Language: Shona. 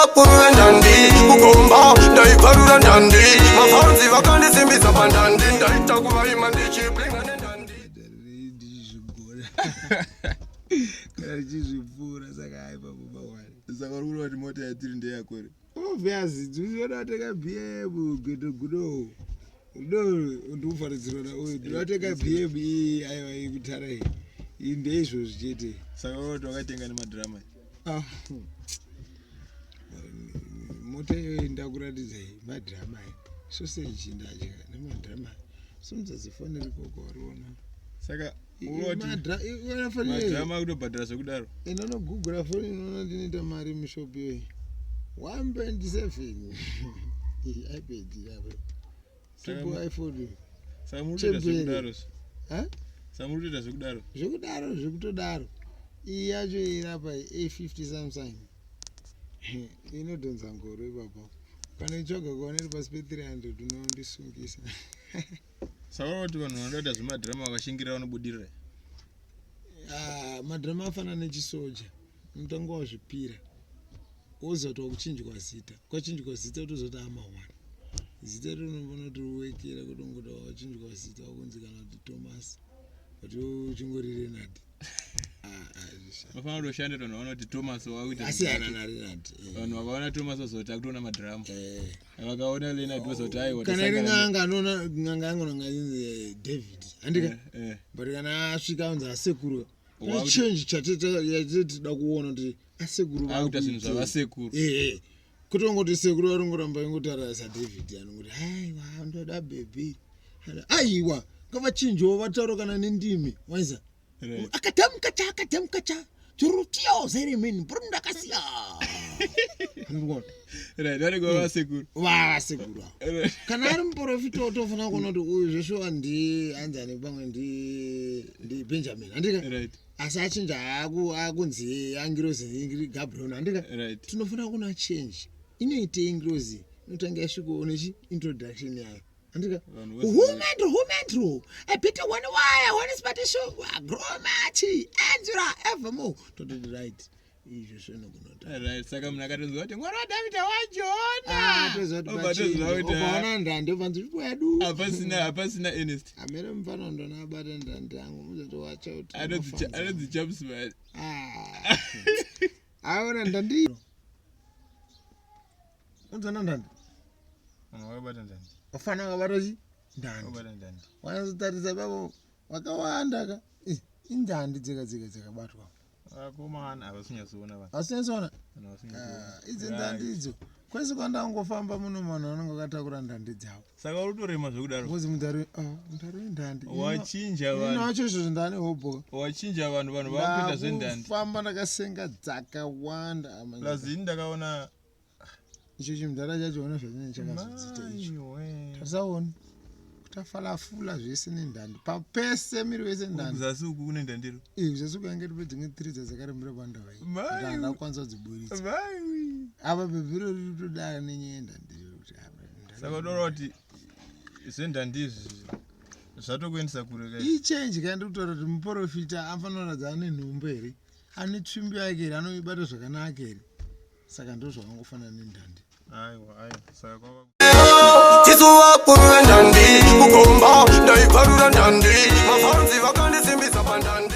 vakuru vendandi kugomba ndaibvarura ndandi mafanzi vakandisimbisa pandandi ndaita kuvaima ndichiblinga nendandi ndichizvigona kana ndichizvipfuura saka hai pabuba wani. Saka uri kureva kuti mota yatiri ndeyako here? Obvious, ndinoda kutenga BM gwedo gudo no ndikuvharidzirwa nauyu. Ndinoda kutenga BM iyi, aiwa, iyi kutara iyi, iyi ndeizvozvi chete. Saka uri kuti wakatenga nemadhirama? Ah. Mota iyoyi ndakuratidza iyi, madhirama aya, sausage ndadya nemadhirama. Simudza zifoni rikoko wariona. Saka uri kuti madhirama akutobhadhara zvekudaro? Inonogugura foni, inoona ndinoita mari mushopu iyoyi, 1.7 iyi iPad irapo. Saka Tupo iPhone. Saka muri kutoita Chembere. zvekudaro? Ha? Saka muri kutoita zvekudaro? Zvekudaro, zvekutodaro. Iyi yacho irapa A50 Samsung, inodhonza ngoro ipapo. Kana itsvaga kuona iri pasi pe300, unondisungisa. Saka uri kuti vanhu vanoda kuita zvemadhirama vakashingirira vanobudirira? Ah, madhirama afanana nechisoja. Unotanga wazvipira, wozoti wakuchinjwa zita, kwachinjwa zita, utozoti amahwana zita rinofana kuti ruwekera kutongoti wachinjwa zita, wakunzi kana kuti Thomas, kuti uchingori Renard. Ah, ah, Vanofanira kutoshanda kuti vanhu vaona kuti Thomas wakuita asiyana naRenard. Vanhu vakaona Thomas vazoti akutoona madhirama, vakaona Leonard vazoti aiwa. Kana iri n'anga, anoona n'anga yangu nanga inzi David, handika? But kana asvika anzi asekuru, change chatitida kuona kuti asekuru Akuita zvinhu vakuitei. Zvavasekuru. Kutongoti sekuru varingoramba ingotaura saDavid, anongoti aiwa, ndoda bhebhi, aiwa, ngavachinjewo vataura kana nendimi waisa. Akatamukacha akatamukacha churutiyo zeremen brundakasiya. Right, vanenge vavasekuru. Vavasekuru avo. Kana ari muprofita, utofanira kuona kuti uyu zveshuwa ndi anzani, pamwe ndi Benjamin, handika? Asi achinja akunzi angirozi Gabriel, handika? Tinofanira kuona change inoitei. Ngirozi inotanga yasvikawo nechi introduction yayo, handika? Vanhu voziva. Humendro humendro abhita one waya one spatisho gromachi enzura evermore, tototi right, izvo zvinokunota. Right, saka munhu akatonzwa kuti mwana waDhavhidha waJona, Toziva kuti obva toziva kuti ukaona ndandi obvanzi wedu. Hapasina Ernest. Amene mufana ndona abata ndandi yangu, muzotowacha kuti Anonzi Chaps man. Aona ndandi, unzona ndandi. Munhu wakabata ndandi. Wafana wakabata chi ndandi. Wakabata ndandi. Wanyazotarisa ipapo wakawanda ka. Indandi dzega dzega dzakabatwa. Vakomana havasinyatsoona vanhu. Asinyatsoona. Vanhu havasinyatsoona. Idzi ndandi idzo, kwese kwandangofamba muno, vanhu vanenge vakatakura ndandi dzavo. Saka uri kutorema zvekudaro? Ngozi mundaro, mundaro wendandi. Wachinja Ino vanhu. Wacho izvozvo ndane hobho. Wachinja vanhu, vanhu vakuita zvendandi. Ndakufamba ndakasenga dzakawanda ama. Plus ini ndakaona Icho chimudhara chacho, ona zvachinenge chakazodzita icho. Maiwe. Tasaoni kutafalafula zvese nendandi papese, miri wese ndandi. Kuzasi uku kune ndandiro. Kuzasi kuyange ripe dzimwe tiri dzadzakarembera pandava iyi. Mai. Ndanda kukwanisa kudziburitsa. Maiwe. Apa bhebhiro riri kutodara nenyaya yendandiro kuti apa Saka unoona kuti zvendandi izvi zvatokuendesa kure kai? Ichange kana ndiri kutaura kuti muprofita anofanira kuratidza ane nhombo here, ane tsvimbo yake here, anoibata zvakanaka here. Saka ndo zvakangofanana nendandi. Aiwa, aiwa, saka kwava Tisu vakuru vendandi kugomba ndaibvarura ndandi mafanzi vakandisimbisa pandandi.